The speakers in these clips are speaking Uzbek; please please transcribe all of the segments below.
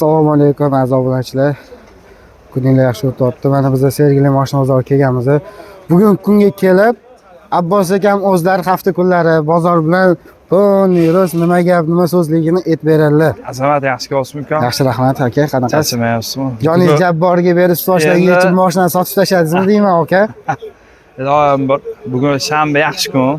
Assalomu alaykum aziz obunachilar. Kuninglar yaxshi o'tyapti. Mana biz Sergeli mashina bozoriga kelganmiz. Bugun kunga kelib Abbos akam o'zlari hafta kunlari bozor bilan полный rost nima gap, nima so'zligini aytib beradilar. Azamat, yaxshi kelyapsizmi ukam? Yaxshi, rahmat aka, qanaqasiz? Charchamayapsizmi? Joningiz Jabborga berib sochlarga yechib mashinani sotib tashladingizmi deyman aka. Iloyim bir bugun shanba, yaxshi kun.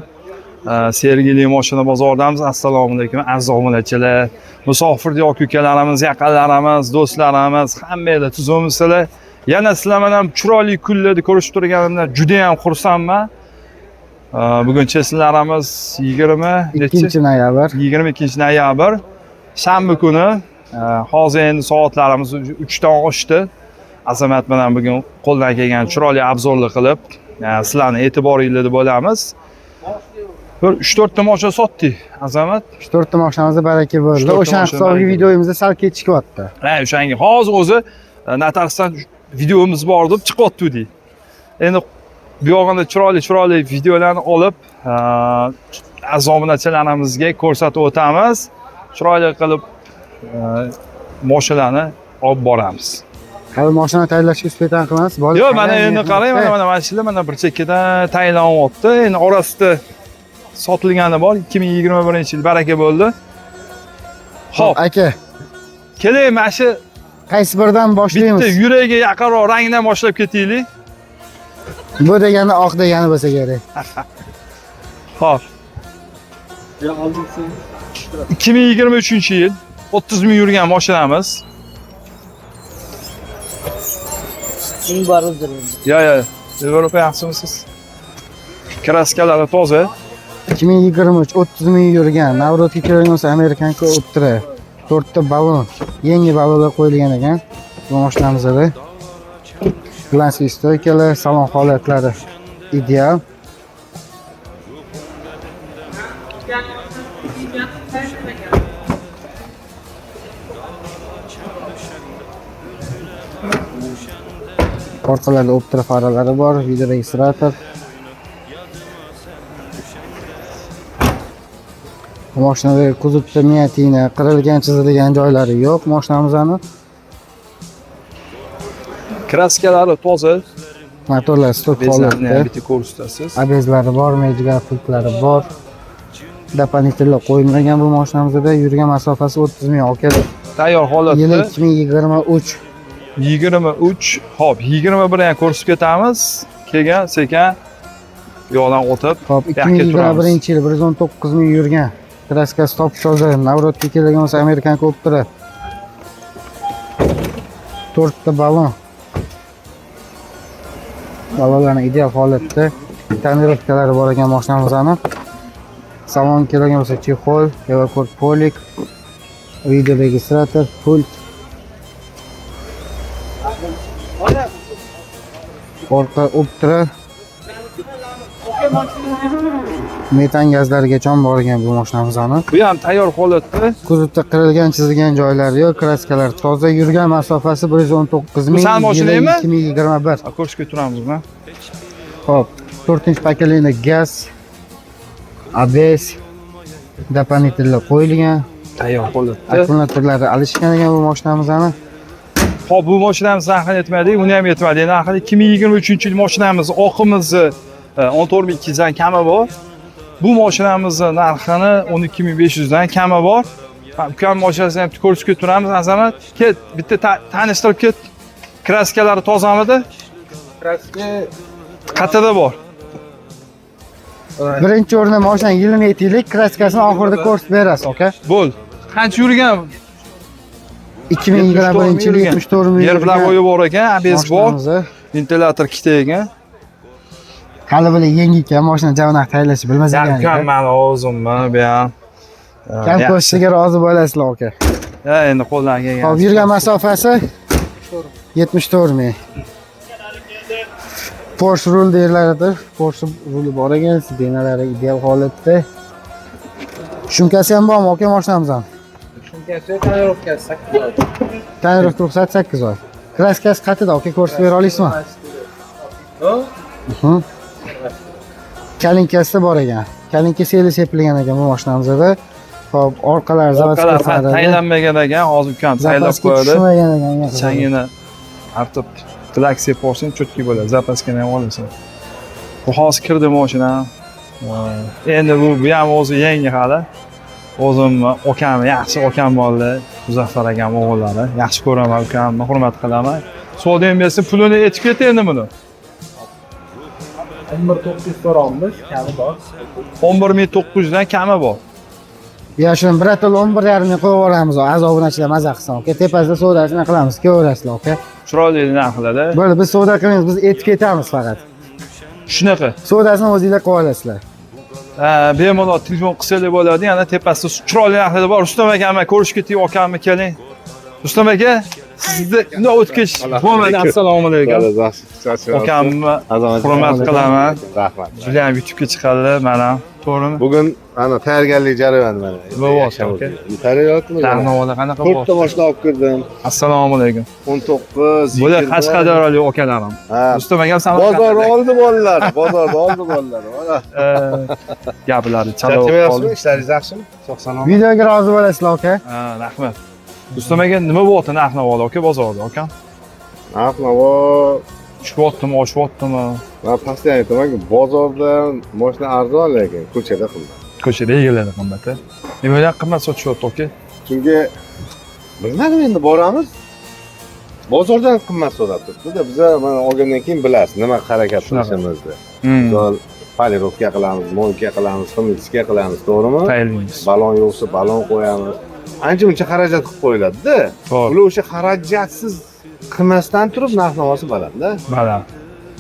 Sergeli mashina bozoridamiz. Assalomu alaykum aziz obunachilar. Musofir yoki ukalarimiz, yaqinlarimiz, do'stlarimiz, hammanglar tuzukmisizlar? Yana sizlar bilan chiroyli kunlarda ko'rishib turganimdan juda ham xursandman. Bugun cheslarimiz 20 nechi? 2 noyabr. 22 noyabr shanba kuni. Hozir endi soatlarimiz 3 dan oshdi. Azamat bilan bugun qo'ldan kelgan chiroyli обзор lar qilib, sizlarni e'tiboringizda bo'lamiz. Bir 3-4 ta mashina sotdik, Azamat. 3-4 ta mashinamizda baraka bo'ldi. 3-4 ta O'sha mashina hisobiga baraka. videomizda sal kechikyapti. Ha, o'shanga hozir o'zi notariusdan videomiz bor deb chiqyapti. Endi bu yog'ini chiroyli chiroyli videolarni olib, aziz obunachilarimizga ko'rsatib o'tamiz. Chiroyli qilib mashinalarni olib boramiz. Hali mashina tayyorlashga успеть qilamiz. Bola Yo'q, mana endi qarang, mana shular mana bir chekkadan tayinlanyapti. Endi orasida sotilgani bor. 2021-yil baraka bo'ldi. Xo'p, aka, keling mana shu qaysi biridan boshlaymiz? bitta yuragiga yaqinroq rangdan boshlab ketaylik. Bu degani oq degani bo'lsa kerak. Xo'p. 2023-yil 30 ming yurgan mashinamiz. Ming bor uzr. Yo. Yevropa, yaxshimisiz? Kraskalari toza. 2023 30 ming yurgan. Navrotga kelgan bo'lsa американка Optra. 4 ta balon, yangi balonlar qo'yilgan ekan bu mashinamizda. Глянцевый стойка lar, salon holatlari ideal. Orqalarida Optra faralari bor, video registrator. Mashinada kuzovda miyatina, qirilgan, chizilgan joylari yo'q mashinamizni. Kraskalari toza. Motorlar stok Bezlarni ham holatda. bitta ko'rsatasiz. ABS lari bor, medigal pultlari bor. Дополнительно qo'yilmagan bu mashinamizda. Yurgan masofasi 30 ming aka. Tayyor Yili holatda. 2023. 23, xo'p, 21 ham ko'rsatib ketamiz. Keyin sekin yo'ldan o'tib, Xo'p, buyoqqa turamiz. 2021-yil 119 ming yurgan. Kraskasi top toza. Navrotga kelgan bo'lsa американка Optra. 4 ta balon. Balonlarni ideal holatda. Тонировка lari bor ekan mashinamizni. Salon kelgan bo'lsa чехол, evakor polik, video registrator, pult. Orqa Optra. Metan gazlarigacha bor ekan bu mashinamizni. Bu ham tayyor holatda. Kuzovda qirilgan, chizilgan joylari yo'q, kraskalar toza, yurgan masofasi 119 ming. Bu san yili mashinangmi? 2021. Ko'rsatib turamiz buni. Xo'p, 4-поколение gaz, ABS, дополнительно qo'yilgan, Tayyor holatda. Akkumulyatorlari alishgan ekan bu mashinamizni. Xo'p, bu mashinamiz narxini aytmadik, uni ham aytmadik. Narxini 2023-yil mashinamiz oqimizni 14 200 dan kami bor. Bu mashinamizni narxini 12 500 dan kami bor. Ha, ukam mashinasini ham ko'rsatib turamiz, Azamat. Ket, bitta tanishtirib ket. Kraskalari tozamidi? Kraska Qayerda bor? Birinchi o'rinda mashina yilini aytaylik, kraskasini oxirida ko'rsatib berasiz, aka. Bo'l. Qancha yurgan? 2021-yil 74 ming Yer bilan yurgan bo'yi bor ekan, ABS bor, mashinamizni. Ventilyator ikkita ekan. Hali bile yangi ekan, mashina javonaq tayyorlashni bilmas ekan. Ukam mani o'zimmi bu ham. Kam ko'rsatishga rozi bo'lasizlar, aka. Ha, endi qo'ldan kelgan. Xo'p, yurgan masofasi 74 ming. Porsche rul deyiladi. Porsche ruli bor ekan, сиденья lari ideal holatda. Шумка si ham bormi aka mashinamizdan? Шумка si, тонировка si 8 oy. Тонировка ruxsat 8 oy. Kraskasi qayerda aka, ko'rsatib bera olasizmi? Kalinkasi bor ekan. Kalinka seli sepilgan ekan bu mashinamizda. Xo'p, orqalari Orqalar zavodga faradi. taylanmagan ekan, hozir ukam taylab Zapaska qo'yadi. tushmagan ekan. Changini artib тлак sepib olsang чётко bo'ladi. Запаска ni ham olasan. Bu hozir kirdi mashina. Endi bu ham o'zi yangi hali. O'zim akam, yaxshi akam bo'ldi. Muzaffar akam o'g'illari. Yaxshi ko'raman ukamni, hurmat qilaman. Savdo ham bersin, pulini aytib ket endi buni. 11 900 so'ramiz, kami bor. 11 900 dan kami bor. Ya shuni birato'la 11,5 ming qo'yib yuboramiz. Aziz obunachilar maza qilsin, aka. Tepasida savdosini qilamiz, kelaverasizlar, aka. Chiroyli narxlarda. Bo'ldi, biz savdo qilmaymiz, biz aytib ketamiz faqat. Shunaqa. Savdosini o'zinglar qilib olasizlar. Ha, bemalol telefon qilsanglar bo'ladi. Yana tepasida chiroyli narxlar bor. Rustam akamni ko'rishib ketdik, akamni keling. Rustam aka, sizni bundoq o'tib ketish bo'lmadi. Assalomu alaykum. Akamni hurmat qilaman. Rahmat. Juda ham YouTube'ga chiqadi, mana. To'g'rimi? Bugun ana tayyorgarlik jarayoni mana. Bo'lyapti, aka. Tayyorgarlikmi? Narx-navolar qanaqa To'rtta bo'lyapti? mashina olib kirdim. Assalomu alaykum. 19, Bular 20. Qashqadaryolik akalarim. Ha. Rustam akam Samarqandda. Bozorda oldi bolalar, bozorda oldi bolalar. Mana. Gaplari chala bo'lib Charchamayapsizmi? qoldi. Ishlaringiz yaxshimi? Sog' salomat. Videoga rozi bo'lasizlar, aka. Ha, rahmat. Rustam aka, nima bo'lyapti narx-navolar aka bozorda akam? Narx-navo Tushyaptimi, oshyaptimi? man pastdan aytamanki, bozorda mashina arzon, lekin ko'chada qimmat. Ko'chada egalari qimmat. Nimaga qimmat sotishyapti aka? Chunki bilmadim endi boramiz. Bozordan qimmat so'rab turibdi-da. Biza mana olgandan keyin bilasiz nima harakat Shunaqa. qilishimizni. Misol полировка qilamiz, мойка qilamiz, химчистка qilamiz, to'g'rimi? Tayinlaymiz. Balon yo'qsa balon qo'yamiz. Ancha muncha xarajat qilib qo'yiladi-da. To'g'ri. Ular o'sha xarajatsiz qilmasdan turib narx-navosi baland-da. Baland.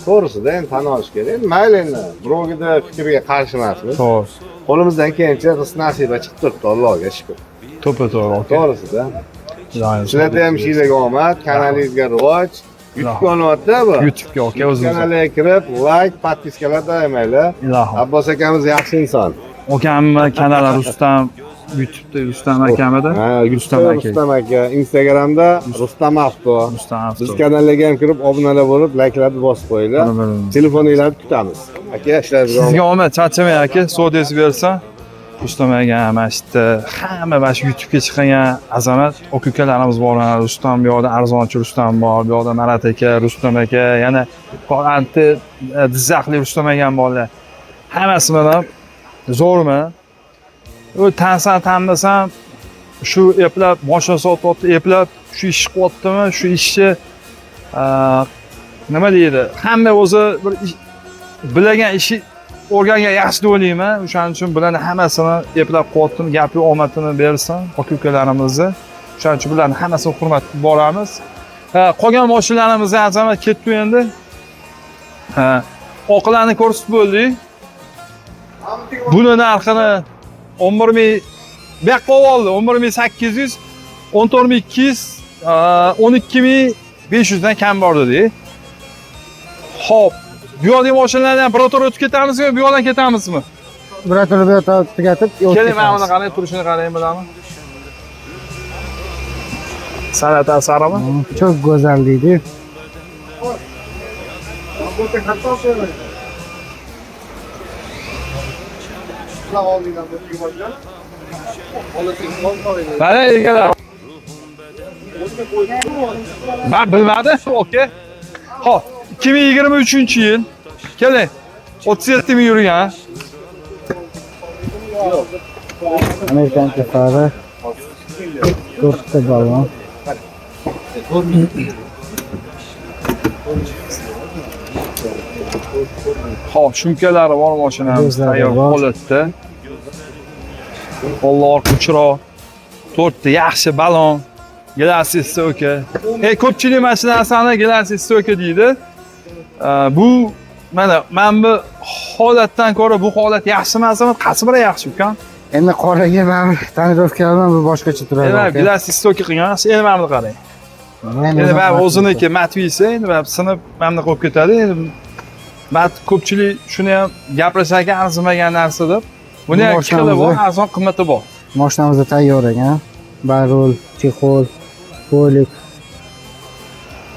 To'g'risida endi tan olish kerak. Endi mayli endi birovgida fikriga qarshi emasmiz. To'g'ri. Qo'limizdan kelgancha rizq nasiba chiqib turibdi, Allohga shukr. To'ppa to'g'ri aka. To'g'risida. Iloyim. Sizlarda ham ishingizga omad, kanalingizga rivoj. YouTube olyapti bu. YouTube'ga aka o'zimiz. Kanalga kirib, like, подписка lar doimanglar. Ilohim. Abbos akamiz yaxshi inson. Akamni kanali Rustam, YouTube'da Rustam akamida. Ha, Rustam YouTube'da aka. Rustam aka, Instagramda Rustam Avto. Rustam Avto. Biz kanallarga ham kirib, obunalar bo'lib, layklarni bosib qo'yinglar. Telefoninglarni kutamiz. Aka, ishlaringizga omad. Sizga omad, charchamang aka, savdosi bersin. Rustam aka mana shu yerda hamma mana shu YouTube'ga chiqqan azamat aka ukalarimiz bor. Mana Rustam bu yoqda arzonchi Rustam bor, bu yoqda Marat aka, Rustam aka, yana anti Jizzaxlik Rustam akam borlar. Hammasi bilan zo'rmi? U tansan tanmasam shu eplab mashina sotyapti, eplab shu ishni qilyaptimi, shu ishni nima deydi? Hamma o'zi bir bilagan ishi o'rgangan yaxshi deb o'ylayman. O'shaning uchun bularni hammasini eplab qilyaptim, gapi omadini bersin aka ukalarimizni. O'shaning uchun bularni hammasini hurmat qilib boramiz. Ha, qolgan mashinalarimizni azamat ketdi endi. Ha, oqlarni ko'rsatib bo'ldik. Buni narxini 11 ming bu yoqqa oldi, 11 800, 14 200, 12 500 dan kam bor dedik. Xo'p, bu yoqdagi mashinalardan ham birato'la o'tib ketamizmi, bu yoqdan ketamizmi? Birato'la bu yoqda tugatib, yo'l Keling, mana buni ketamiz. qarang, turishini qarang bilaman. San'at asarimi? Çok go'zal deydi. Mana egalar. Men bilmadim, okey. Xo'p, 2023-yil. Keling. 37 ming yurgan. Amerikan fara. To'rtta balon. Xo'p, шумка lari bor mashinamiz Bezlari tayyor bor. holatda. Alloh orqa chiroq. To'rtta yaxshi balon. Гласный стойка. Ko'pchilik mana shu narsani гласный стойка deydi. Bu mana bu holatdan ko'ra bu holat yaxshi emasmi? Qaysi biri yaxshi ukam? Endi qoraga baribir тонировка bilan bu boshqacha turadi. Endi aka. гласный стойка qilgan, endi mana buni qarang. Endi baribir o'ziniki matviysi, endi baribir sinib mana bunaqa bo'lib ketadi. Endi mat ko'pchilik shuni ham gapirsa ekan arzimagan narsa deb. Buni ham ikki xili bor, arzon qimmati bor. Mashinamizda tayyor ekan. Barul, чехол, полик,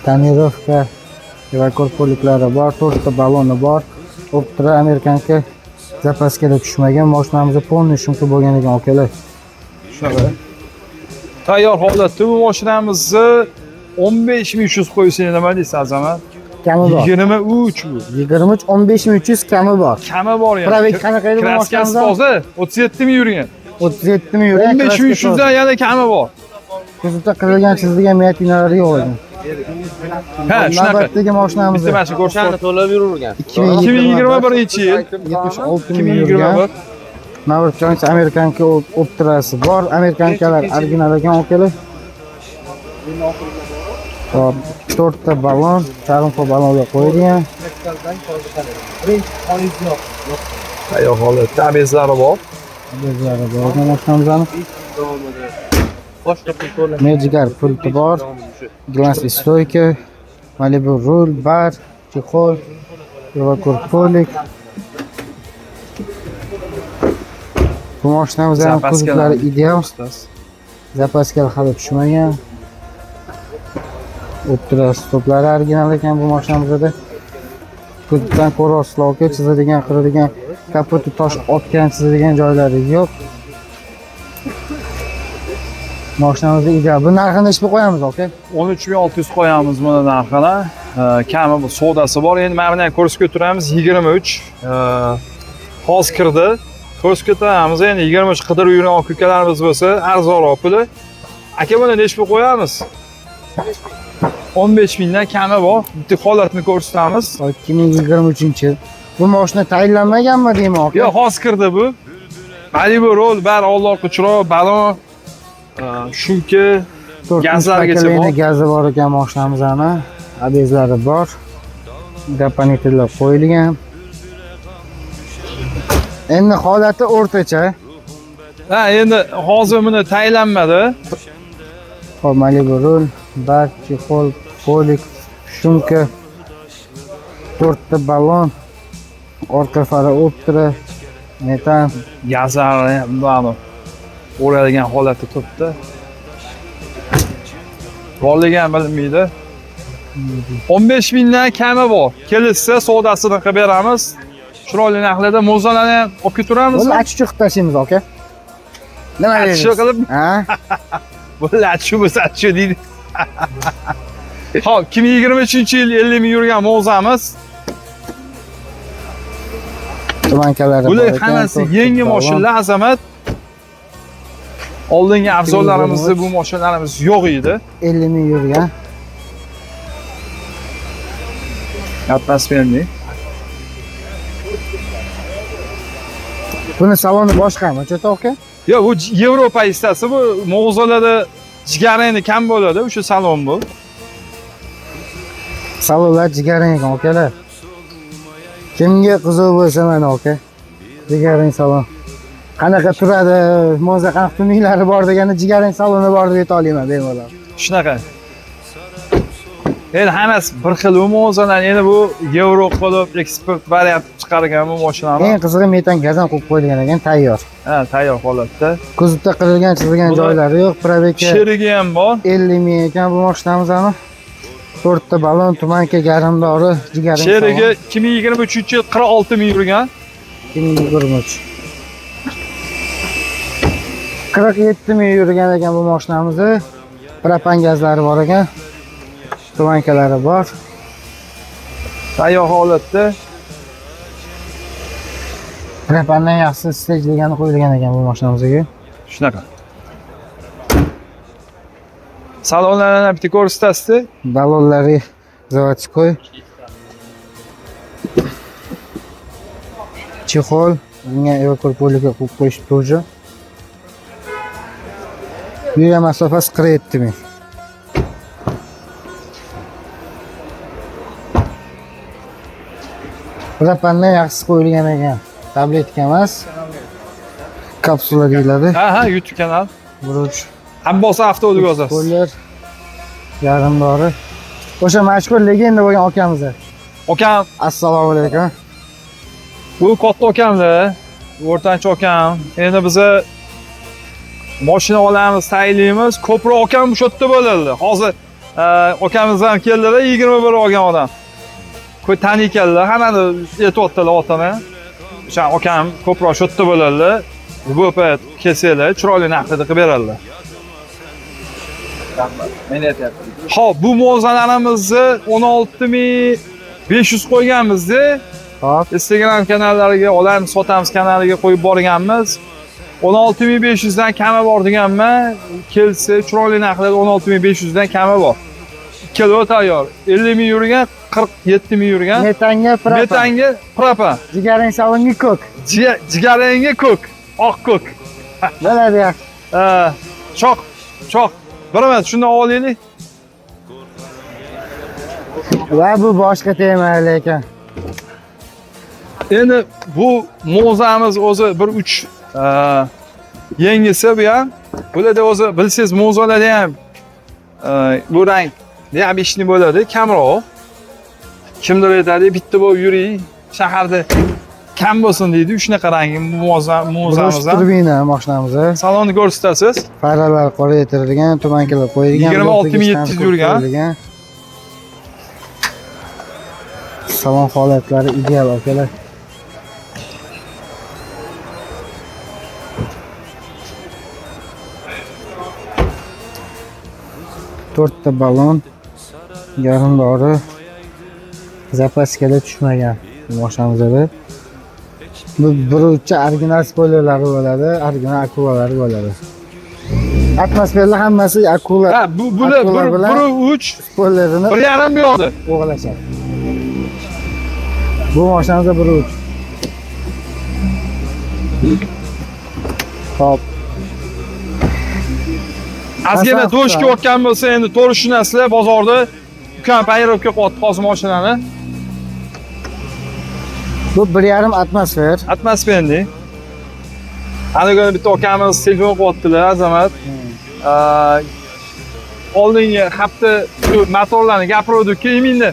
тонировка, evakor полик lari bor, to'rtta baloni bor. Optra американка запаска da tushmagan. Mashinamizda полный шумка bo'lgan ekan akalar. Shunaqa. Tayyor holatda bu mashinamizni 15 300 qo'ysak, nima deysiz, Azamat? Kami bor. 23 bu. 23, 15 300 kami bor. Kami bor yana. Пробег qanaqa edi bu Краска si mashinamizda? toza, 37 ming yurgan. 37 ming yurgan. 15 300 dan yana kami bor. Kuzovda qirilgan, chizilgan мятина lari yo'q ekan. Ha, shunaqa. Navbatdagi mashinamiz Bitta mana shu ko'rsatib. To'lab yuravergan. 2021-yil. 76 ming yurgan. 2021. Navbat joints американка Optrasi bor. Американка lar original ekan, okalar. Hop, to'rtta balon, charmxo balonga qo'yilgan. Tayyor holatda, обвес lari bor. O'zlari bor mashinamizni. Boshqa pul to'la. Medigar pulti bor. Глаз стойка, Malibu rul, bar, чехол, evakur полик. Bu mashinamiz ham kuzovlari ideal. Запаска hali tushmagan. Optra stoplari original ekan bu mashinamizda. Kuzovdan ko'ryapsizlar, aka, chizadigan, qiradigan, kapoti tosh otgan, chizadigan joylari yo'q. Mashinamizda ideal. Bu narxini necha pul qo'yamiz, aka? 13 600 qo'yamiz buni narxini. Kami bu savdosi bor. Endi mana buni ham ko'rsatib o'tiramiz. 23. Hozir kirdi. Ko'rsatib o'tiramiz. Endi 23 qidirib yurgan aka ukalarimiz bo'lsa, arzonroq puli. Aka, buni necha pul qo'yamiz? 15 mingdan kami bor. Bitta holatini ko'rsatamiz. 2023-yil. Bu mashina tayinlanmaganmi deyman, aka? Yo'q, hozir kirdi bu. Malibu rul, bari oldi orqa chiroq, balon, шумка, To'rtinchi gazlargacha bor. поколение gazi bor ekan mashinamizni. Обвес lari bor. Дополнительно qo'yilgan. Endi holati o'rtacha. Ha, endi hozir buni tayinlanmadi. Hop, Malibu rul, bar, чехол, полик, шумка, to'rtta balon, orqa fara Optra, metan. Gazlari ham mana o'ralgan holatda turibdi. Borligi ham bilinmaydi. 15 mingdan kami bor. Kelishsa savdosini qilib beramiz. Chiroyli narxlarda Monzalarni ham olib ketaveramiz. Buni achiq qilib tashlaymiz, aka. Nima Achiq deysiz? qilib? Ha? Bo'ldi, achiq bo'lsa achiq deydi. Xo'p, 2023-yil 50 ming yurgan Monzamiz. Туманка lari bor Bular ekan, hammasi to'rtta yangi balon. mashinalar, Azamat. Oldingi avzollarimizda bu mashinalarimiz yo'q edi. 50 ming yurgan. Atmosferniy. Buni saloni boshqami, cho'ta aka? Yo'q, bu Yevropa hissasi bu Monzalarda jigari endi kam bo'ladi, o'sha salon bu. Salonlar jigarrang ekan, akalar. Kimga qiziq bo'lsa, mana, aka. Jigarrang salon. Qanaqa turadi, Monza qanaqa tuninglari bor deganda jigarrang saloni bor deb ayta olaman bemalol. Shunaqa. Endi hammasi bir xil u Monzalar, endi bu Yevro qilib eksport variant chiqargan bu mashinani. Eng qizig'i metan gaz ham qo'yib qo'yilgan ekan, tayyor. Ha, tayyor holatda. Kuzovda qirilgan, chizilgan Buni joylari yo'q. Пробег i Sherigi ham bor. 50 ming ekan bu mashinamizni. To'rtta balon, туманка, garmdori, jigarrang Sherigi 2023-yil 46 ming yurgan. 2023. 47 ming yurgan ekan bu mashinamizni. Propan gazlari bor ekan. Туманка lari bor. Tayyor holatda. Propandan yaxshisi stej degani qo'yilgan ekan bu mashinamizga. Shunaqa. Salonlarni ham bitta ko'rsatasiz. Balonlari заводской. Чехол, bunga evakur полик ka qo'yib qo'yishibdi уже. Yurgan masofasi 47 ming. Propandan yaxshisi qo'yilgan ekan. Tabletka emas. Kapsula deyiladi. Ha, YouTube kanal. Buruch. Abbos Avto deb yozasiz. Qo'llar yarimdori. O'sha mashhur legenda bo'lgan akamiz. Akam, Assalomu alaykum. Bu katta akamlar, o'rtancha akam. Endi biza mashina olamiz, tayinlaymiz. Ko'proq akam o'sha yerda bo'ladi. Hozir akamiz ham keldilar, 21 olgan odam. Ko'p taniy ekanlar, hammani aytyaptilar otini. O'sha akam ko'proq shu yerda bo'ladilar. Bu payt kelsanglar, chiroyli narxda qilib beradilar. Men aytyapman. Xo'p, bu mo'zalarimizni 16 500 qo'yganmiz-da. Hop. Instagram kanallariga, olamiz, sotamiz kanaliga qo'yib borganmiz. 16 500 dan kami bor deganman. Kelsa chiroyli narxlarda 16 500 dan kami bor. Ikkalovi tayyor. 50 ming yurgan, 47 ming yurgan. Metanga propan. Metanga propan. Jigaring salonga ko'k. Jigaringga ko'k, oq ko'k. Bo'ladi, yaxshi. Ha, choq, choq. Bir emas, shundan olaylik. Va bu boshqa tema lekin. Endi bu mo'zamiz o'zi bir uch yengisi bu ham. Bularda o'zi bilsangiz, mo'zalarda ham bu rang необычный bo'ladi, kamroq. Kimdir aytadi, bitta bo'lib yuring, shaharda kam bo'lsin deydi. Shunaqa rangli mo'za Burush mo'zamiz ham. Turbina mashinamiz. Salonni ko'rsatasiz. Faralar qoraytirilgan, tumankalar qo'yilgan. 26 700 yurgan. Qo'yilgan. Salon holatlari ideal, akalar. To'rtta balon, yarim dori, zapaskada tushmagan mashinamizda. Bu biruvchi original spoilerlari bo'ladi, original akulalari bo'ladi. Atmosferalar hammasi akula Ha, bu bular Akula bir bilan bir uch spoilerini bir yarim bu yoqda. o'g'lashadi. Bu mashinamizda bir uch. Hop. Ozgina Hasan to'shga Husan. o'tgan bo'lsa, endi to'g'ri tushunasizlar, bozorda ukam паировка qilyapti hozir mashinani. Bu 1,5 atmosfer. Atmosferniy. Ana kuni bitta ukamiz telefon qilyaptilar, Azamat. Oldingi hafta shu motorlarni gapiruvdik-ku, именно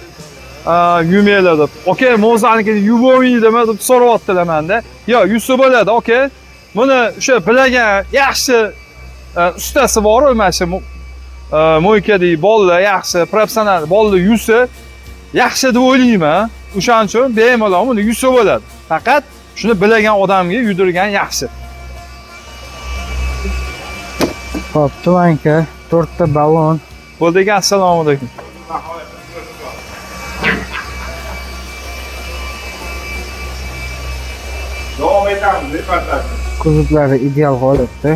yumanglar deb. Aka, mo'zanikini yuvolmaydimi deb so'rayaptilar menda. Yo'q, yuvsa bo'ladi, aka. Buni o'sha bilagan yaxshi ustasi bor-u, mana shu мойка dagi bolalar yaxshi, professional bolalar yuvsa yaxshi deb o'ylayman. O'shaning uchun bemalol buni yuvsa bo'ladi. Faqat shuni bilagan odamga yudirgan yaxshi. Hop, tumanka, to'rtta balon. Bo'ldi aka, assalomu alaykum. Davom etamiz reportaj. Kuzovlari ideal holatda.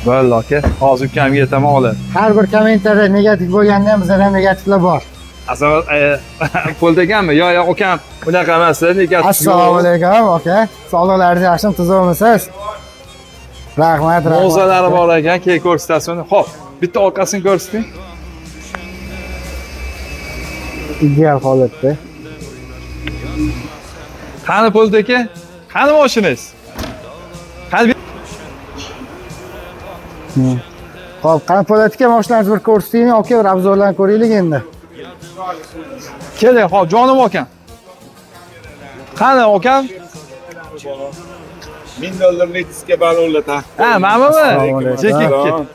Bo'ldi aka. Hozir ukamga yetaman oladi. Har bir kommentariyada negativ bo'lganda ham bizada ham negativlar bor. Azamat bo'ldi ekanmi? Yo'q, yo'q, ukam unaqa emas, negativ. Assalomu alaykum, aka. Sog'liqlaringiz yaxshimi, tuzukmisiz? Rahmat, rahmat. Mo'zalari bor ekan, keyin ko'rsatasiz uni. Xo'p, bitta orqasini ko'rsating. Ideal holatda. Qani Po'lat aka? Qani mashinangiz? Qani? Xo'p, qani Po'lat aka, mashinangizni bir ko'rsating, aka, bir обзор larni ko'raylik endi. Keling, xo'p, jonim akam. Qani akam? 1000 dollarlik diska balonlar taqib. Ha, mana bumi? Assalomu alaykum. Sekin kel.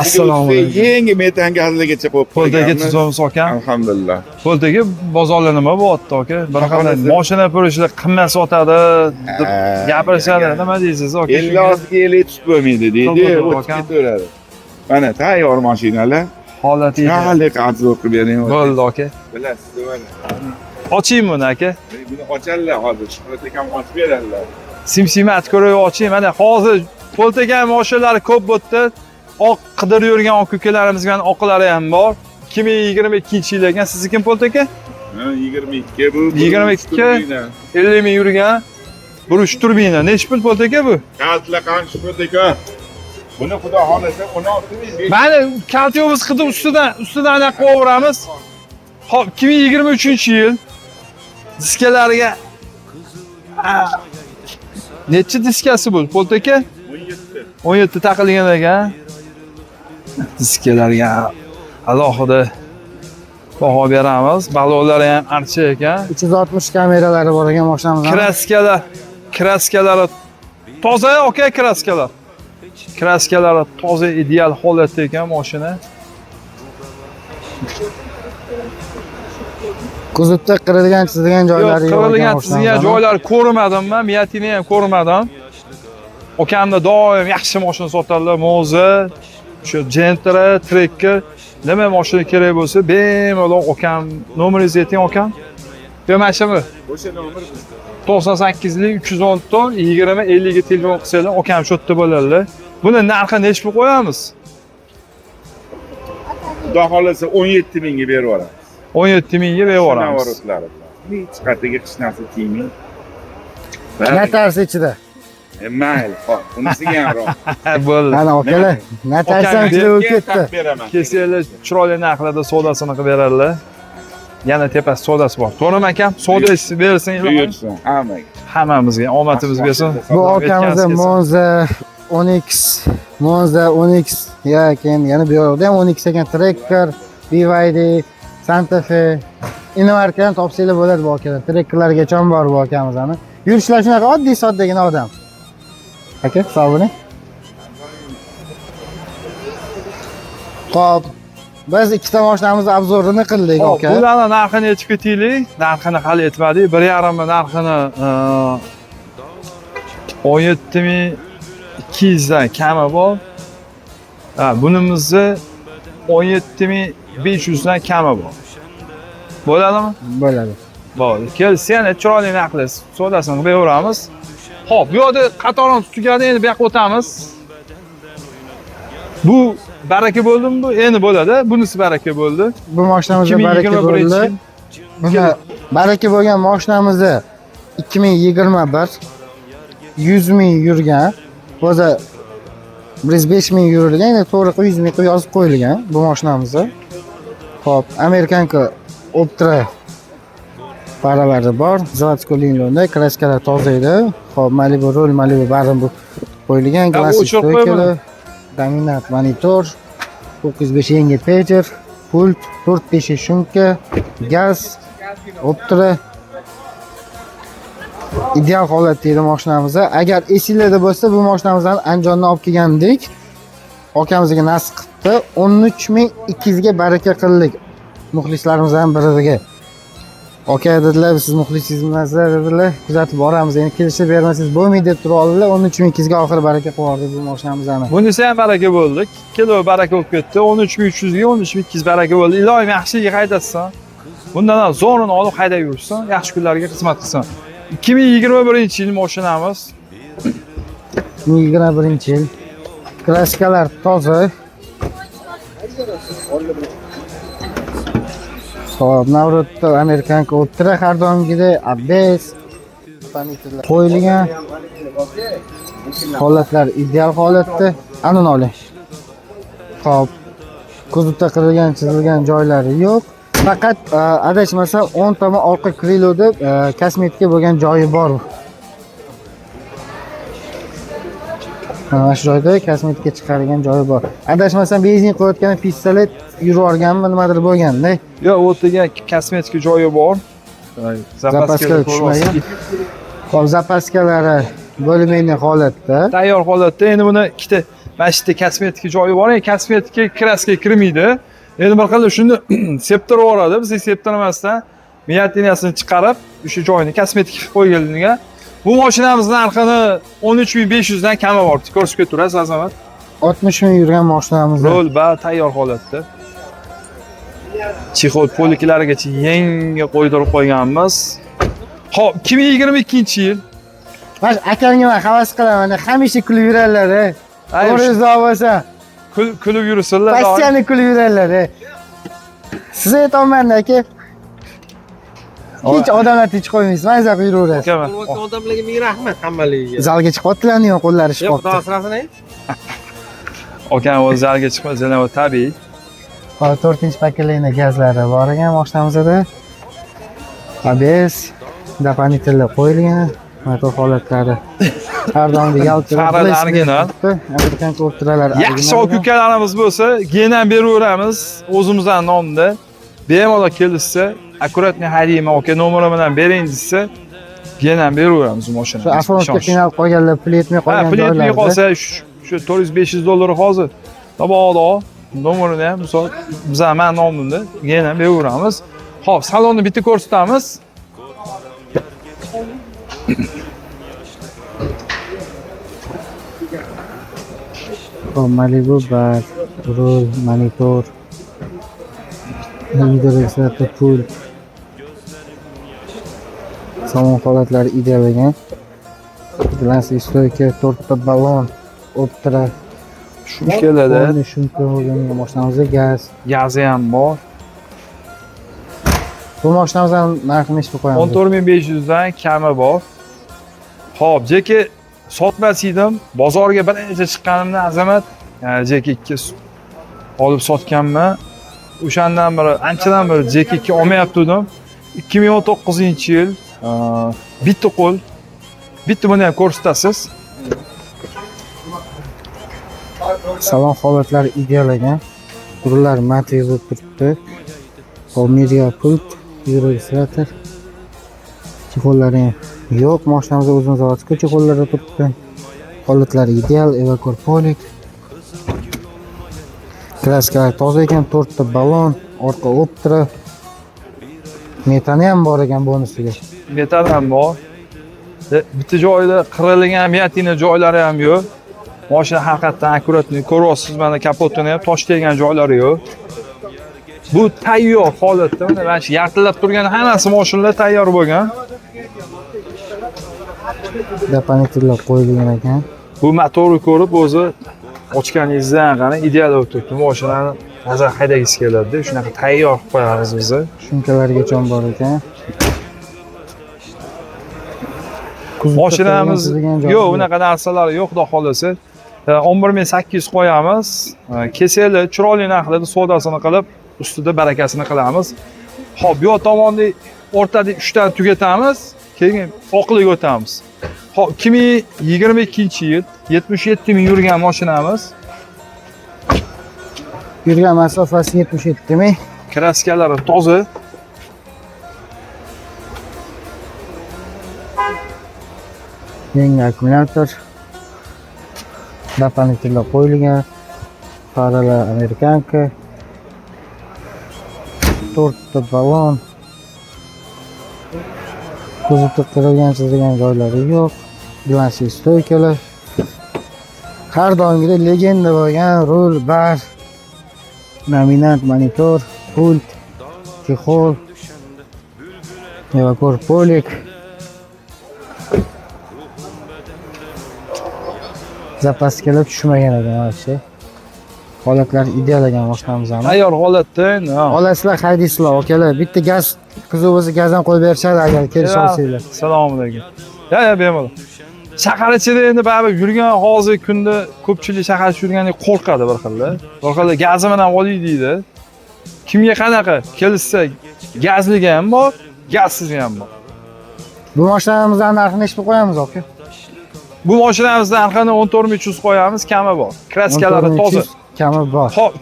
Assalomu alaykum. Yangi metan gazligacha qo'yib Po'lat aka, qo'yganmiz. tuzukmisiz akam? Alhamdulillah. Po'lat aka, bozorda nima bo'lyapti aka? Bir qanday Xohlasa- mashina purishlar qimmat sotadi deb Ha, gapirishadi. ya. Nima deysiz aka? 50 oltiga 50 tutib bo'lmaydi deydi, To'g'ri, o'tib aka. ketaveradi. Mana tayyor mashinalar. Holati Chiroyli обзор qilib bering. bo'ldi aka. Bilasiz, mana. Ochaymi buni aka? Buni ochadilar hozir. Shuhrat akam ochib beradilar. Simsimat ko'rib oching. Mana hozir Po'lat aka mashinalari ko'p bo'ldi. Oq qidirib yurgan aka ukalarimizga mana oqlari ham bor. 2022-yil ekan. Sizniki kim, Po'lat aka? Ha, 22 bu. 22. 50 ming yurgan. Bir uch turbina. Nechi pul, Po'lat aka, bu? Kaltlar qani, Shuhrat aka? Buni xudo xohlasa 16 ming. Mayli, kaltiyimiz qilib ustidan anaqa qo'yaveramiz. Xo'p, 2023-yil diskalariga. Nechi diskasi bu, Po'lat aka? 17. 17 taqilgan ekan. Diskalarga alohida baho beramiz. Balonlari ham archa ekan. 360 kameralari bor ekan mashinamizda. Kraskalar, kraskalari toza aka, kraskalar. Kraskalari toza, ideal holatda ekan mashina. Kuzovda qirilgan, chizilgan Yo'q, joylari yo'q. qirilgan, chizilgan joylari ko'rmadim man, miyatini ham ko'rmadim. Okamda doim yaxshi mashina sotadilar, Moza, shu Gentra, Tracker, nima mashina kerak bo'lsa, bemalol okam nomeringizni ayting okam. Yo, mana shumi? O'sha nomer. 98lik 314 20 50 ga telefon qilsanglar, okam shu yerda bo'ladilar. Buni narxi nechi pul qo'yamiz? Xudo xohlasa 17 mingga berib yuboramiz. 17 mingga berib yuboramiz. Navrotlari bilan. Hech qayerga hech narsa tegmang. Natarsi ichida. Mayli, xo'p, unisiga ham rozi. Ha, bo'ldi. Mana akalar, natarsi ham ichida bo'lib ketdi. Taqib beraman. Kelsanglar chiroyli narxlarda savdosini qilib beradilar. Yana tepasi savdosi bor. To'g'rimi akam? Savdosi bersin ilohim. Buyursin hammaga. Hammamizga omadimiz bersin. Bu akamizda Monza Onix, Monza Onix, ya keyin yana bu yoqda ham Onix ekan, Tracker, BYD, Santa Fe, Innovarkadan topsanglar bo'ladi bu akadan. Trackerlargacha ham bor bu akamizani. Yurishlar shunaqa oddiy soddagina odam. Aka, sog' bo'ling. Xo'p, biz ikkita mashinamizni obzorini qildik Hop, aka. bularni narxini aytib ketaylik. Narxini hali aytmadik. 1.5 narxini 17 200 dan kami bor. Ha, bunimizni 17 500 dan kami bor. Bo'ladimi? Bo'ladi. Bo'ldi. Kelsa yana chiroyli narxlar savdosini qilib beraveramiz. Xo'p, bu yoqda qatorimiz tugadi, endi bu yoqqa o'tamiz. Bu baraka bo'ldimi bu? Endi bo'ladi. Bunisi baraka bo'ldi. Bu mashinamizda baraka 2021 bo'ldi. yil. Buni baraka bo'lgan mashinamizni 2021 100 ming yurgan. O'zi 105 ming yurilgan, endi to'g'ri qilib 100 ming qilib yozib qo'yilgan bu mashinamizni. Xo'p, Американка Optra faralari bor. Заводской liniyada краска lar toza edi. Xo'p, Malibu rul, Malibu barim bu qo'yilgan. Ha, Klassik o'chirib qo'yma. стойка lar, dominant monitor, 905 yangi pager, pult, 4 teshik shumka, gaz, Optra ideal holatda edi mashinamiz. Agar esinglarda bo'lsa, bu mashinamizni Andijondan olib kelgandik. Akamizga nasib qilibdi. 13 200 ga baraka qildik. Muxlislarimizdan biriga. Aka dedilar, siz muxlisingiz emaslar dedilar, kuzatib boramiz. Endi kelishib bermasangiz bo'lmaydi deb turib oldilar. 13 200 ga oxiri baraka qilib yubordik bu mashinamizni. Bunisi ham baraka bo'ldi. Kilo baraka bo'lib ketdi. 13 300 ga 13 200 baraka bo'ldi. Ilohim yaxshiligiga haydashsin. Bundan ham zo'rini olib haydab yursin, yaxshi kunlarga xizmat qilsin. 2021 yil mashinamiz. 2021 yil. Краска lar toza. Xo'p, Navrotda Американка Optra har doimgidek ABS qo'yilgan. Holatlar ideal holatda. Anini oling. Xo'p, kuzovda qirilgan, chizilgan joylari yo'q. Faqat adashmasam o'ng tomon orqa крыло da kosmetika bo'lgan joyi bor. Mana shu joyda kosmetika chiqargan joyi bor. Adashmasam benzin qo'yayotgan pistolet yurib yuborganmi, nimadir bo'lganda. Yo'q, u yerda kosmetika joyi bor. Запаска tushmagan. Xo'p, запаска lari bo'lmaydigan holatda. Tayyor holatda. Endi buni ikkita mana shu yerda kosmetika joyi bor. Endi kosmetika краска kirmaydi. Endi bir xil shuni septirib yuboradi. Biz septirmasdan miyatinasini chiqarib, o'sha joyini kosmetika qilib qo'yganligiga. Bu mashinamiz narxini 13 500 dan kami bor. Ko'rsatib ketaverasiz, Azamat. 60 ming yurgan mashinamiz. Rol ba tayyor holatda. Чехол полик larigacha yangi qo'ydirib qo'yganmiz. Xo'p, 2022 yil. Mana shu akamga man havas qilaman, hamisha kulib yuradilar. Ay, To'g'ri bo'lsa, kulib yursinlar. постоянно kulib yuradilar. Siz aytolmanda aka. Hech odamlar tinch qo'ymaysiz, maza qilib yuraverasiz. Akaman. Ko'rayotgan odamlarga ming rahmat hammaligiga. Zalga chiqyaptilar, qo'llari Yo'q, xudo shishib. asrasin ey. Akam o'zi zalga chiqmasa, tabiiy. Hop, to'rtinchi поколение gazlari bor ekan mashinamizda. ABS, дополнительно qo'yilgan, motor holatlari. Har doimgi yaltirab Faralar original. Amerikan Optralar. Yaxshi aka ukalarimiz bo'lsa, gen ham beraveramiz o'zimizdan nomda. Bemalol kelishsa, аккуратный haydayman aka, nomeri bilan bering desa, gen ham beraveramiz bu mashinani. Shu Afronga qiynalib qolganlar, pul yetmay Ha, qolgan pul yetmay joylarda. qolsa, shu 400-500 dollar hozir mabodo nomerini ham misol biza man nomimda gen ham beraveramiz. Xo'p, salonni bitta ko'rsatamiz. Xo'p, Malibu bar, rul, monitor, videoregistrator, pult. Salon holatlari ideal ekan. Глянцевый стойка, to'rtta balon, Optra, Shumkalarda полный shumka bo'lgan mashinamizda gaz. Gazi ham bor. Bu mashinamizdan narxini necha qo'yamiz? 14 500 dan kami bor. Xo'p, Jeki sotmas edim. Bozorga birinchi chiqqanimda, Azamat, Jeki 2 olib sotganman. O'shandan beri, anchadan beri Jeki 2 olmayapti. 2019-yil, bitta qo'l. Bitta buni ham ko'rsatasiz. Salon holatlari ideal ekan. Rullar матовый bo'lib turibdi. Hop, media pult, videoregistrator. Чехол lari ham yo'q. Mashinamizda o'zimiz заводской чехол larda turibdi. Holatlari ideal, evakor полик. Краска lar toza ekan, to'rtta balon, orqa Optra. Metani ham bor ekan bonusiga. Metan ham bor. Bitta joyida qirilgan вмятина joylari ham yo'q. Mashina haqiqatdan аккуратный ko'ryapsiz, mana kapotini ham tosh teggan joylari yo'q. Bu tayyor holatda, mana shu yartillab turgan hammasi mashinalar tayyor bo'lgan. Дополнительно qo'yilgan ekan. Bu motorni ko'rib, o'zi ochganingizdan qarang, ideal bo'lib turibdi. Mashinani maza haydagisi keladi, shunaqa tayyor qilib qo'yamiz biz. Шумка largacha bor ekan. Kuzovda Mashinamiz qilgan joyi yo'q, unaqa narsalar yo'q, xudo xohlasa. 11 800 qo'yamiz. Kelsanglar, chiroyli narxlarda savdosini qilib, ustida barakasini qilamiz. Xo'p, bu yoq tomonni o'rtada 3 tani tugatamiz, keyin oqliga o'tamiz. Xo'p, 2022-yil, 77 ming yurgan mashinamiz. Yurgan masofasi 77 ming. Краска lari toza. Yangi akkumulyator. Дополнительно qo'yilgan. Faralar американка. To'rtta balon. Kuzovda qirilgan chizilgan joylari yo'q. Глянцевый стойка lar. Har doimgidek legenda bo'lgan rul, bar, nominant monitor, pult, чехол, evakor полик. Запаска lar tushmagan ekan вообще. Holatlar ideal ekan mashinamizni. Tayyor holatda endi. Ha. Olasizlar, haydaysizlar, akalar. Bitta gaz qiziq bo'lsa, gaz ham qo'yib berishadi agar kelisha olsanglar. Assalomu alaykum. Ya, bemalol. Shahar ichida endi baribir yurgan, hozirgi kunda ko'pchilik shahar ichida yurganda qo'rqadi bir xilda. Bir xilda gazi bilan olay deydi. Kimga qanaqa kelishsa, gazligi ham bor, gazsizi ham bor. Bu mashinamizni narxini necha pul qo'yamiz, aka? Bu mashinamizni narxini 14 300 qo'yamiz, kami bor. Краска lari toza. 14 300, kami bor. Xo'p,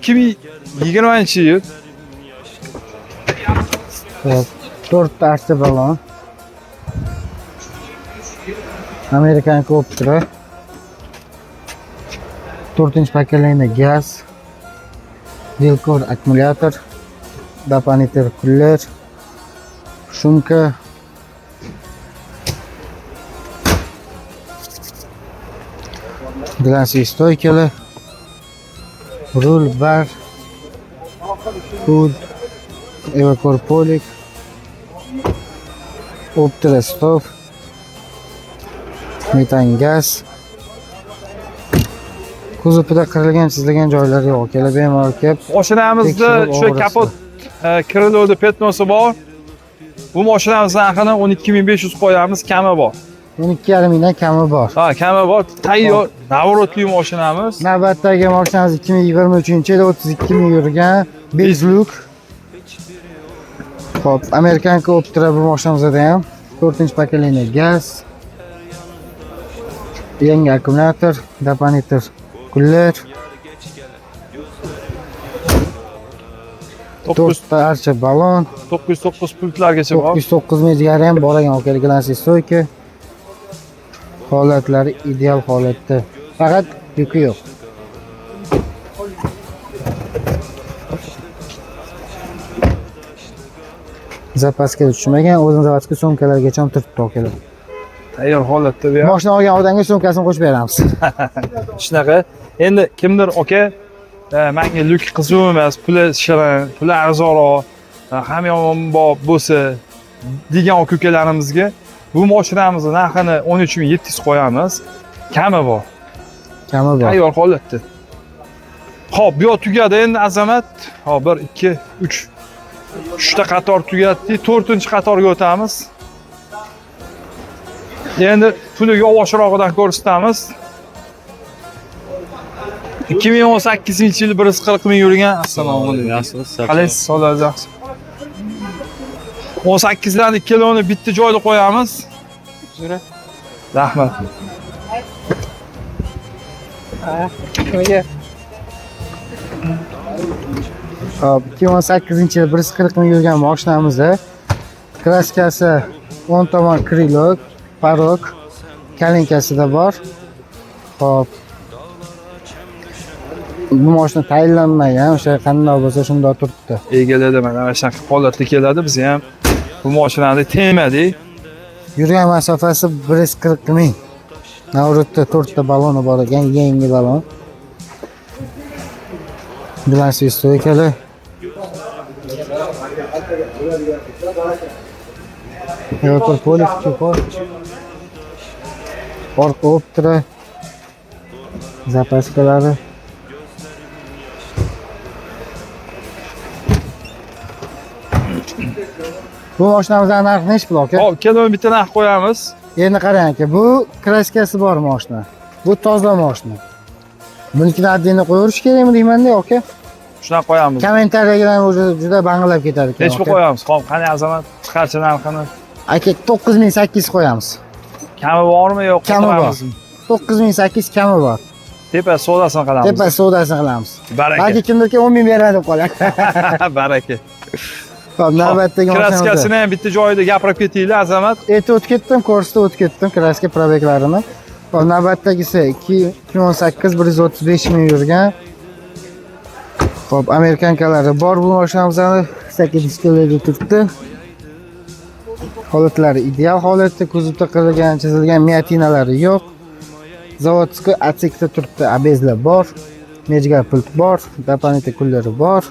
2020-yil. Xo'p, to'rtta archa balon. Amerikan Optra. To'rtinchi поколение gaz. Dilkor akkumulyator. Дополнительный кулер. Шумка. Глянцевый стойка lar. Rul, bar. Pult. Evakor полик. Optra stop. Metan gaz. Kuzovida qirilgan chizilgan joylari yo'q. Akalar, bemalol kelib Mashinamizda tekshirib shu olasizlar. Kapot kiriluvdi, пятно si bor. Bu mashinamizni narxini 12 500 qo'yamiz, kami bor. 12,5 mingdan kami bor. Ha, kami bor. Tayyor, наворот li mashinamiz. Navbatdagi mashinamiz 2023-yil, 32 ming yurgan без люк. Xo'p, Amerikanka Optra bu mashinamizda ham 4-поколение gaz. Yangi akkumulyator, дополнительный кулер, 9 to'rtta archa balon, 909 pultlargacha bor. 909 ming ham bor ekan, akalar, глянцевый стойка. Holatlari ideal holatda. Faqat yuki yo'q. Zapaska tushmagan, o'zini zavodskiy sumkalargacha ham turibdi akalar. Tayyor holatda bu ham. Mashina olgan odamga sumkasini qo'shib beramiz. Shunaqa. Endi kimdir aka, menga lyuk qiziq emas, puli shirin, puli arzonroq, hamyonbop bo'lsa degan aka ukalarimizga bu mashinamizni narxini 13 700 qo'yamiz. Kami bor. Kami bor. Tayyor holatda. Xo'p, bu yoq tugadi endi Azamat. Hop, 1 2 3. Uchta qator tugatdik, 4-qatorga o'tamiz. Endi puli yovoshrog'idan ko'rsatamiz. 2018-yil 140 ming yurgan. Assalomu alaykum. Yaxshimisiz? Qalaysiz, sog'ligingiz yaxshi? 18larni ikkalovini bitta joyda qo'yamiz. Rahmat. Nimaga? Hop, 2018-yil 140 ming yurgan mashinamiz. Kraskasi o'ng tomon крыло, порог, kalinkasida bor. Hop. Bu mashina tayinlanmagan, o'sha qandoq bo'lsa shundoq turibdi. Egaladi mana shunaqa holatda keladi. Biz ham bu mashinani tegmadik. Yurgan masofasi 140 ming. Navrutda 4 ta baloni bor ekan, yangi balon. Bilansiz stoykalar. Yo'q, polik chupor. Orqa Optra zapaskalari. Bu mashinamizning narxi nechi pul aka? Hop, ikkalovini bitta narx qo'yamiz. Endi qarang aka, bu kraskasi bor mashina. Bu toza mashina. Bunikini addini qo'yaverish kerakmi deyman-da aka. Shunaqa qo'yamiz. Kommentariyaga уже juda bang'ilab ketadi ekan. Nechi pul qo'yamiz? Hop, qani Azamat, chiqarchi narxini. Aka 9800 qo'yamiz. Kami bormi yo'q? Kami bor. Qo'yamizmi? 9800 kami bor. Tepa savdosini qilamiz. Tepa savdosini qilamiz. Baraka. Balki kimdirki 10 ming beradi deb qoladi. Baraka. Xo'p, navbatdagi mashinamiz. Kraskasini ham bitta joyida gapirib ketaylik Azamat. Aytib o'tib ketdim, ko'rsatib o'tib ketdim kraska probeklarini. Xo'p, navbatdagisi 2018 135 ming yurgan. Xo'p, amerikankalari bor bu mashinamizni 8 diskalarda turibdi. Holatlari ideal holatda, kuzovda qirilgan, chizilgan miatinalari yo'q. Zavodskiy atsekda turibdi, abezlar bor, mejga pult bor, дополнительный kullari bor.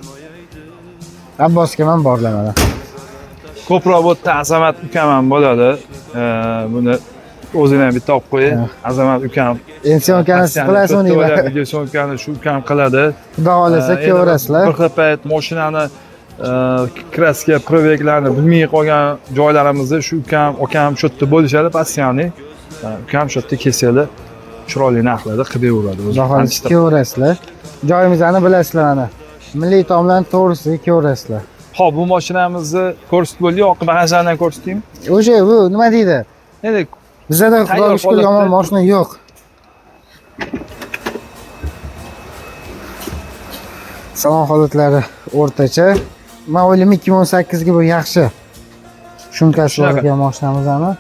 Abbosga ham borlar mana. Ko'proq bu yerda Azamat ukam ham bo'ladi. Buni o'zini ham bitta olib qo'ying. Azamat ukam. Endi syomkani siz qilasizmi deyman. Video syomkani shu ukam qiladi. Xudo xohlasa kelaverasizlar. Bir xil payt mashinani kraska probeglarni bilmay qolgan joylarimizda shu ukam, akam shu yerda bo'lishadi постоянно. Ukam shu yerda kelsalar chiroyli narxlarda qilib beraveradi. Xudo xohlasa kelaverasizlar. Joyimizni bilasizlar mana. Milliy taomlarni to'g'risiga kelaverasizlar. Xo'p, bu mashinamizni ko'rsatib bo'ldik, oq bagajlardan ko'rsataymi? O'sha bu nima deydi? Endi Bizada Tayyor Xudoga shukur yomon holatda. mashina yo'q. Salon holatlari o'rtacha. Men o'ylayman 2018 ga bu yaxshi. Shumkasi bor Shunaqa. ekan mashinamizni.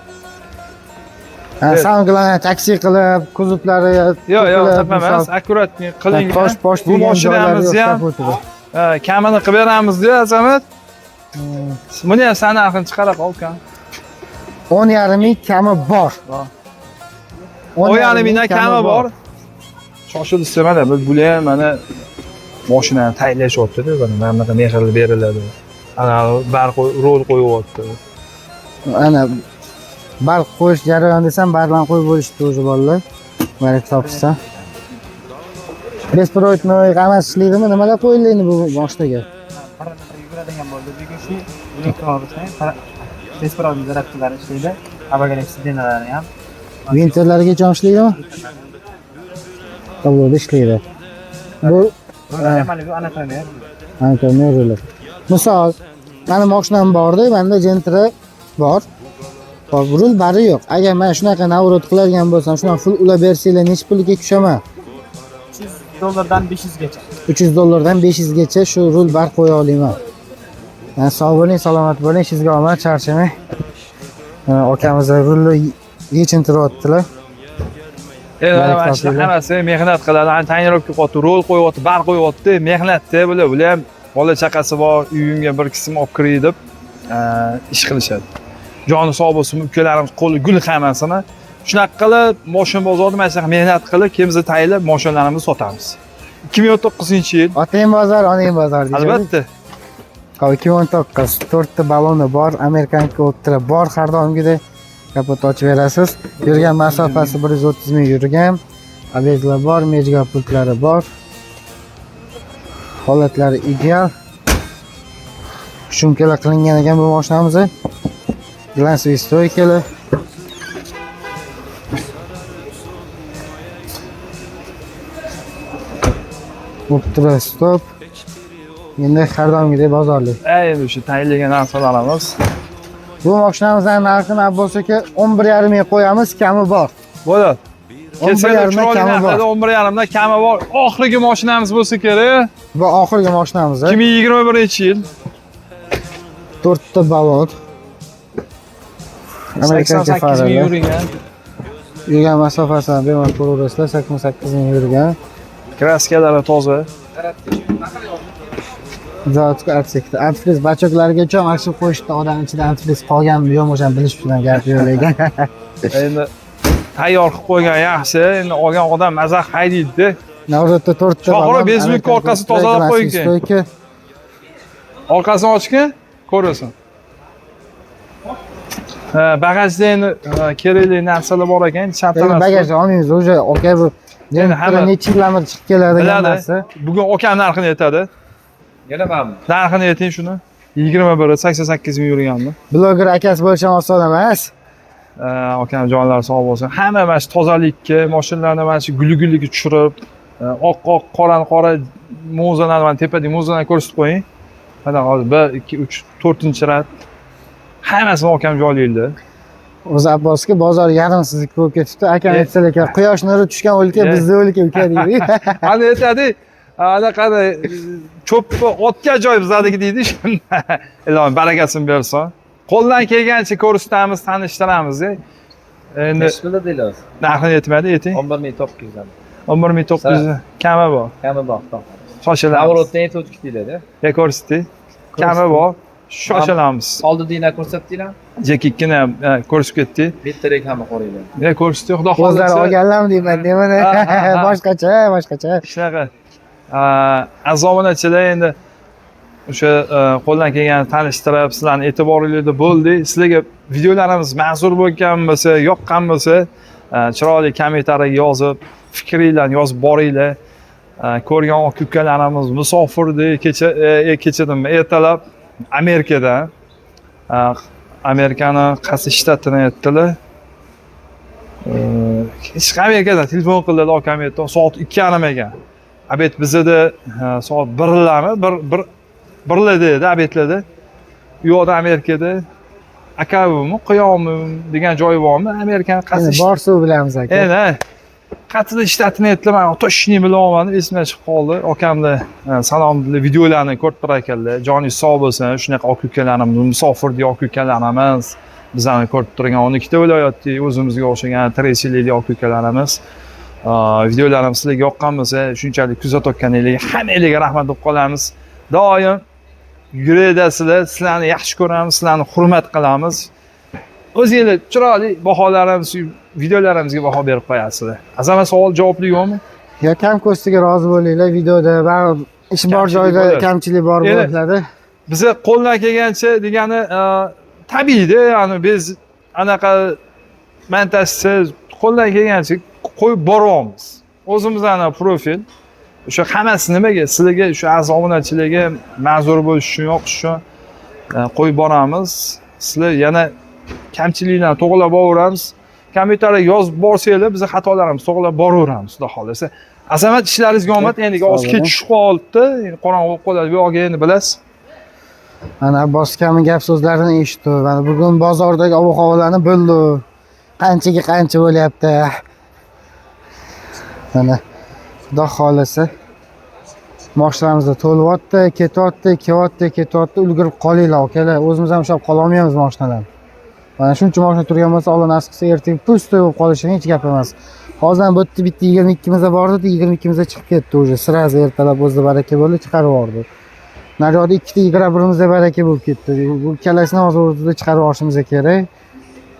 Ha, Evet. samglarni taksi qilib, kuzovlari yo'q, yo'q, to'kilib, emas, misol, akkuratniy qilingan. tosh posh Bu degan joylari mashinamizni yo'q ham kapotida. kamini qilib beramiz deya Azamat. Buni ham san narxini chiqara qol ukam. 10,5 ming kami bor. Bor. 10,5 mingdan kami bor. Shoshilishsa mana bular ham mana mashinani tayyorlashyapti-da, mana bunaqa mehr beriladi. Ana barq rol qo'yyapti. Ana barq qo'yish jarayoni desam, barqdan qo'yib bo'lishdi o'zi bolalar. Mana topishsa. Беспроводной hammasi ishlaydimi? Nimalar qo'yildi endi bu mashinaga? Parametr yuguradigan bo'ldi. Bugun shu elektromobilni беспроводный zaryadkalari ishlaydi. Обогрев сиденья lari ham. Ventillargacha ishlaydimi? Tabloda ishlaydi. Bu Mana bu anatomiya. anatomiya ruli. Misol, mani mashinam borda, menda Gentra bor. Hop, rul bari yo'q. Agar men shunaqa navrot qiladigan bo'lsam, shunaqa full ulab bersanglar, necha pulga tushaman? 300 dollardan 500 gacha. 300 dollardan 500 gacha shu rul bar qo'ya olaman. Yani sog' bo'ling, salomat bo'ling, ishingizga omad, charchamang. Akamiz rulni yechintiryaptilar. Endi Barak mana shu topinglar. hammasi mehnat qiladi. Ana tonirovka qilyapti, rol qo'yyapti, bar qo'yyapti, mehnatda bular. Bular ham bola chaqasi bor, uyimga bir qism olib kiray deb ish qilishadi. Joni sog' bo'lsin, ukalarimiz qo'li gul hammasini. Shunaqa qilib mashina bozorida mana shunaqa mehnat qilib, kemizni tayyorlab mashinalarimizni sotamiz. 2019-yil. Otang bozor, onang bozor deyishadi. Albatta. Hop, 2019 to'rtta baloni bor, amerikanka Optra bor, har doimgidek kapot ochib berasiz. Yurgan masofasi 130 ming yurgan. Obyektlar bor, mejga pultlari bor. Holatlari ideal. Shumkalar qilingan ekan bu mashinamiz. Глянцевый стойка lar. Optra stop. Endi har doimgidek bozorlik. Endi o'sha tayyorlagan narsalarimiz. Bu mashinamizning narxini Abbos aka 11,5 ming qo'yamiz, kami bor. Bo'ladi. 11,5 Chiroyli kami bor. narxlarda 11,5 dan kami bor. Oxirgi mashinamiz bo'lsa kerak. Bu oxirgi mashinamiz. 2021-yil. 4 ta balon. Amerikancha 88 ming faralar. yurgan. Yurgan masofasini bemalol ko'raverasizlar, 88 ming yurgan. Kraskalari toza. Zavodga отсек da. Antifriz bachoklargacha ochib qo'yishdi, odam ichida antifriz qolganmi yo'qmi o'shani bilish uchun gap yo'q lekin. Endi tayyor qilib qo'ygan yaxshi. Endi olgan odam maza haydaydi. Navro'zda 4 ta Shohruh, balon. bezlikka orqasi tozalab qo'ying keyin. Стойка. Orqasini ochgin, ko'rasan. Ha, bagajda endi kerakli narsalar bor ekan, shart Endi emas. bagaj olmaymiz уже, aka bu Endi hamma necha yillardir chiqib keladigan biladi. narsa. Bugun okam narxini aytadi. Yana manmi? Narxini ayting shuni. 21 88 ming yurganmi? Bloger akasi bo'lish ham oson emas. Akam jonlari sog' bo'lsin. Hamma mana shu tozalikka, mashinalarni mana shu guli-guliga tushirib, oq oq, qorani qora mo'zalarni mana tepadagi mo'zalarni ko'rsatib qo'ying. Mana hozir 1 2 3 4-rad. Hammasini akam joylaydi. O'zi Abbosga bozor yarim sizniki bo'lib ketibdi. Akam aytsalar ekan, quyosh nuri tushgan o'lka bizni o'lka uka deydi. Ana aytadi, anaqa cho'pni otgan joy bizniki deydi shunda. Ilohim barakasini bersin. Qo'ldan kelgancha ko'rsatamiz, tanishtiramiz. Endi Nechi pulda deyilasiz? narxini aytmadi, ayting. 11 900 dan. 11 900 kami bor. Kami bor. Shoshilamiz. Navrotdan aytib o'tib ketdinglar-da. Ya ko'rsatdik. Kami bor. Shoshilamiz. Oldinglar ko'rsatdinglar. Jek 2 ni ham ko'rsatib ketdik. Bitta reklama qo'yinglar. Ya ko'rsatdik, xudo O'zlari xohlasa. olganlarmi deyman, nimani? Ha, ha, ha. Boshqacha, boshqacha. Shunaqa. Aziz obunachilar, endi o'sha qo'ldan kelganini tanishtirib, sizlarni e'tiboringizda bo'ldi. Sizlarga videolarimiz ma'zur bo'lgan bo'lsa, yoqqan bo'lsa, chiroyli kommentariy yozib, fikringlarni yozib boringlar. Ko'rgan aka ukalarimiz musofirdi, kecha kecha dedim, ertalab Amerikadan, Amerikani qaysi shtatini aytdilar. Hech Amerikadan telefon qildilar, akam aytdi, soat 2:30 ekan. Обед bizada soat 1larmi? 1 1 1larda edi, обед larda. U yoqda Amerikada Akabimi, Qiyommi degan joyi bormi? Amerikani qaysi Endi bor suv bilamiz aka. Endi qaysidir shtatini aytdilar, man точно bilolmadim, esimdan chiqib qoldi. Akamni salom dedilar, videolarni ko'rib turar ekanlar. Joningiz sog' bo'lsin, shunaqa aka ukalarimiz, musofirda aka ukalarimiz bizlarni ko'rib turgan 12 ta viloyatda o'zimizga o'xshagan tirikchilikli aka ukalarimiz. Videolarimiz sizlarga yoqqan bo'lsa, shunchalik kuzatayotganinglarga hammanglarga rahmat deb qolamiz. Doim yurakdasizlar, sizlarni yaxshi ko'ramiz, sizlarni hurmat qilamiz. O'zinglar chiroyli baholarimiz, videolarimizga baho berib qo'yasizlar. Azamat, savol javobli yo'qmi? Yo kam ko'stiga rozi bo'linglar videoda, baribir ish bor Kamchilik joyda bo'ladi. Kamchilik bor Endi- bo'ladi. Biza qo'ldan kelgancha degani tabiiyda, ya'ni biz anaqa montajsiz qo'ldan kelgancha qo'yib boryapmiz. O'zimizni profil o'sha hammasi nimaga sizlarga, o'sha aziz obunachilarga ma'zur bo'lish uchun, yoqish uchun qo'yib boramiz. Sizlar yana kamchiliklarni to'g'irlab boraveramiz. Kommentariyga yozib borsanglar, biz xatolarimizni to'g'irlab boraveramiz, xudo xohlasa. Azamat, ishlaringizga omad. Endi Sog' hozir bo'ling. kech tushib qolibdi. Endi qorong'u bo'lib qoladi. Bu yog'iga endi bilasiz. Mana Abbos akamning gap so'zlarini eshitdi. Mana bugun bozordagi ob havolarni bildi. Qanchaga qancha bo'lyapti. Mana xudo xohlasa moshinamiz to'lyapti, ketyapti, kelyapti, ketyapti. Ulgurib qolinglar akalar. O'zimiz ham ushlab qololmaymiz mashinalarni. Mana shuncha mashina turgan bo'lsa, Alloh nasib qilsa ertaga пустой bo'lib qolishini hech gap emas. Hozir ham bu yerda bitta 22 imizda bor edi, 22 imizda chiqib ketdi уже. Сразу ertalab o'zida baraka bo'ldi, chiqarib yubordi. Naryoqda ikkita 21imizda baraka bo'lib ketdi. Bu ikkalasini hozir o'rtada chiqarib olishimiz kerak.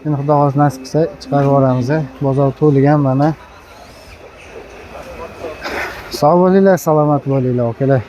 Endi Xudo xohlasa nasib qilsa chiqarib yuboramiz. Bozor to'ligan mana. Sog' bo'linglar, salomat bo'linglar, akalar.